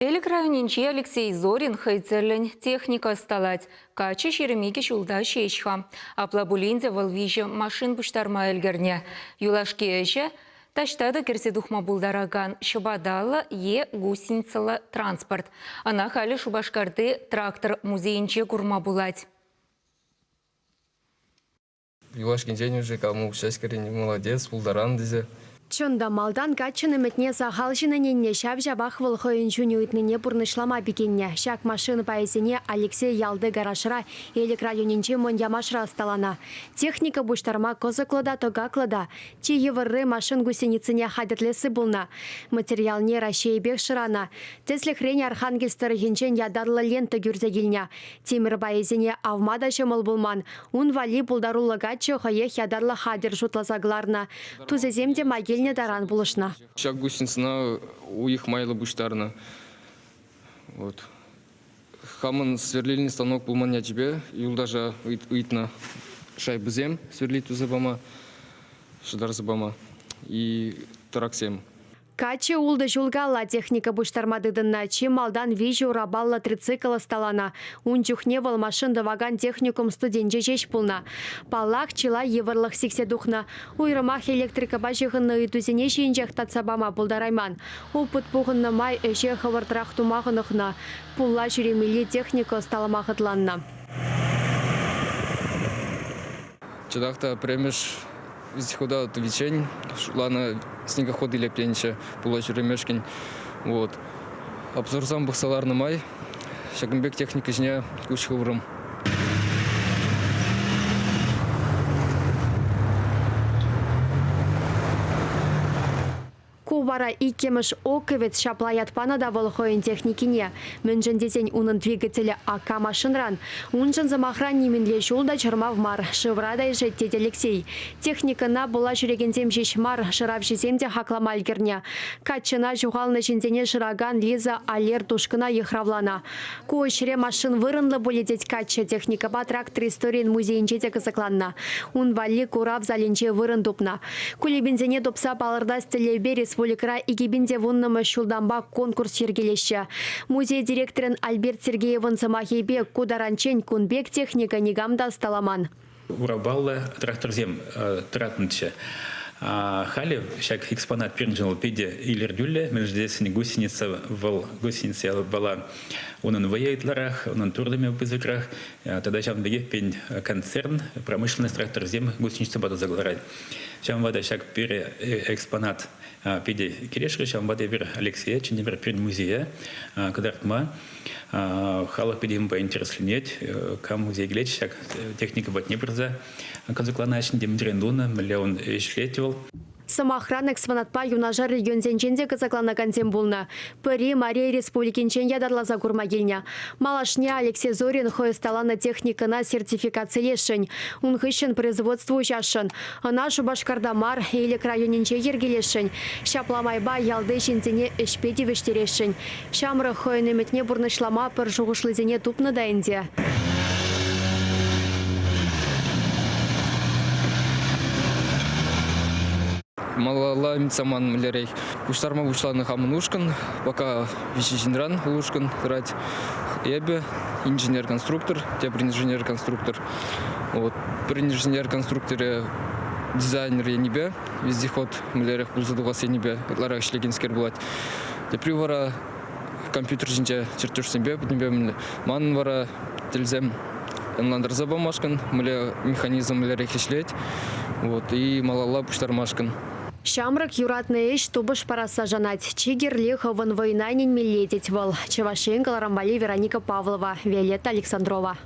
Элӗк районӗнчи Алексей Зорин хӑй тӗллӗн техника ӑсталать. Каччӑ 22 ҫулта ҫеҫ-ха. Апла пулин те вӑл виҫӗ машин пуҫтарма ӗлкӗрнӗ. Юлашки ӗҫӗ – таҫта та кӗрсе тухма пултаракан ҫӑпаталлӑ е гусеницӑллӑ транспорт. Ӑна халӗ Шупашкарти трактор музейӗнче курма пулать. Юлашкинчен уже кам укҫа ӗҫкерен молодец, пултаран тесе. Чӑн та, малтан каччӑн ӗмӗтне сахал ҫын ӗненнӗ, ҫав-ҫавах вӑл хӑйӗн чунӗ ыйтнине пурнӑҫлама пикеннӗ. Ҫак машина пайӗсене Алексей ялти гаражра, Элӗк районӗнчи Мӑн Ямашра ӑсталанӑ. Техника пуҫтарма кӑсӑклӑ та, тӑкаклӑ та. Чи йывӑрри машин гусеницине хатӗрлесси пулнӑ. Материалне Раҫҫейӗпех шыранӑ. Тӗслӗхрен, Архангельск тӑрӑхӗнчен ятарлӑ лента кӳрсе килнӗ. Тимӗр пайӗсене авма та ҫӑмӑл пулман. Ун валли пултаруллӑ каччӑ хӑех ятарлӑ хатӗр шутласа кӑларнӑ. Тусӗсем те май килнӗ таран пулӑшнӑ. Ҫак гусеницӑна уйӑх майлӑ пуҫтарнӑ. Вот. Хамӑн сверлильный станок пулман ячӗпе юлташа ыйтнӑ шайбӑсем сверлить туса пама, шӑтарса пама и траксем. Каччӑ ултӑ ҫул калла техника пуҫтарма тытӑннӑ. Чи малтан виҫӗ урапаллӑ трицикл ӑсталанӑ. Ун чухне вӑл машин тӑвакан техникум студенчӗ ҫеҫ пулнӑ. Паллах, чылай йывӑрлӑх сиксе тухнӑ. Уйрӑмах электрикӑпа ҫыхӑннӑ ыйтусене ҫийӗнчех татса пама пултарайман. Опыт пухӑннӑ май ӗҫе хӑвӑртрах тума хӑнӑхнӑ. Пулла ҫӳремелли техника ӑсталама хӑтланнӑ. Чӑнах та пӗрремӗш вездехода тӑвиччен шутланӑ снегоход илепленчӗ пула ҫӳремешкӗн. Вот. Обзорсам пӑхса ларнӑ май ҫакӑн пек техника ҫине куҫ хыврӑм. Ку вара иккӗмӗш оккӑвӗт ҫапла ят панӑ та вӑл хӑйӗн техникине. Мӗншӗн тесен унӑн двигателӗ ака машинран. Уншӑн, сӑмахран, нимӗнле ҫул та чӑрмав мар, шывра та ишет, тет Алексей. Техникӑна пула ҫӳрекенсем ҫеҫ мар, шыравҫӑсем те хаклама ӗлкӗрнӗ. Каччӑна ҫухалнӑ ҫынсене шыракан Лиза Алерт ушкӑна йыхравланӑ. Ку ӗҫре машин вырӑнлӑ пулӗ тет каччӑ, техникӑпа трактор историйӗн музейӗнче те кӑсӑкланнӑ. Ун валли курав залӗнче вырӑн тупнӑ. Кулибинсене тупса палӑртас тӗллевпе республикӑра 2010-мӗш ҫултанпа конкурс йӗркелеҫҫӗ. Музей директорӗн Альберт Сергеевӑн сӑмахӗпе ку таранччен кун пек техника никам та ӑсталаман. Урапаллӑ тракторсем тӑратнӑччӗ. Халӗ ҫак экспонат пирӗншӗн вӑл питӗ илӗртӳллӗ, мӗншӗн тесен гусеница вӑл гусеница япала унӑн вӑйӗ ытларах, унӑн туртӑмӗ пысӑкрах. Тата ҫавӑн пекех пирӗн концерн промышленность тракторсем гусеницӑпа туса кӑларать. Ҫавӑнпа та ҫак пире экспонат питӗ килӗшрӗ. Ҫавӑнпа та эпир Алексее чӗнтӗмӗр пирӗн музее кӑтартма. Халӑх питӗ унпа интересленет. Кам музее килет, ҫак техника патне пырса кӑсӑкланаҫҫӗ, темӗнрен тунӑ, мӗнле ун ӗҫлет вӑл. Сӑмахран, экспонатпа юнашар регионсенчен те кӑсӑкланакансем пулнӑ. Пӗри Мария Республикинчен ятарласа курма килнӗ. Малашне Алексей Зорин хӑй ӑсталанӑ техникӑна сертификацилесшӗн. Ун хыҫҫӑн производство уҫасшӑн. Ӑна Шупашкарта мар, Элӗк районӗнче йӗркелесшӗн. Ҫапла майпа ялти ҫынсене ӗҫпе тивӗҫтересшӗн. Ҫамрӑк хӑйӗн ӗмӗтне пурнӑҫлама пӗр шухӑшлисене тупнӑ та ӗнтӗ. Малалла ӗмӗт-саман мӗнлерех пуҫтарма пуҫланӑ хамӑн ушкӑн. Пока виҫӗ ҫынран ушкӑн тӑрать. Эпӗ инженер-конструктор, тепӗр инженер-конструктор. Вот. Пӗр инженер-конструкторӗ дизайнер енӗпе, вездеход мӗнлерех пулса тухас енӗпе ытларах ӗҫлекенскер пулать. Тепри вара компьютер ҫинче чертежсемпе пӗтӗмпе манӑн вара тӗлсем ӑнлантарса памашкӑн, мӗнле механизм мӗнлерех ӗҫлет, вот, и малалла пуҫтармашкӑн. Ҫамрӑк юратнӑ ӗҫ тупӑш парасса шанать. Чи кирли хӑвӑн вӑйна ӗненмелле, тет вӑл. Чӑваш Ен кӑларӑм валли Вероника Павлова, Виолетта Александрова.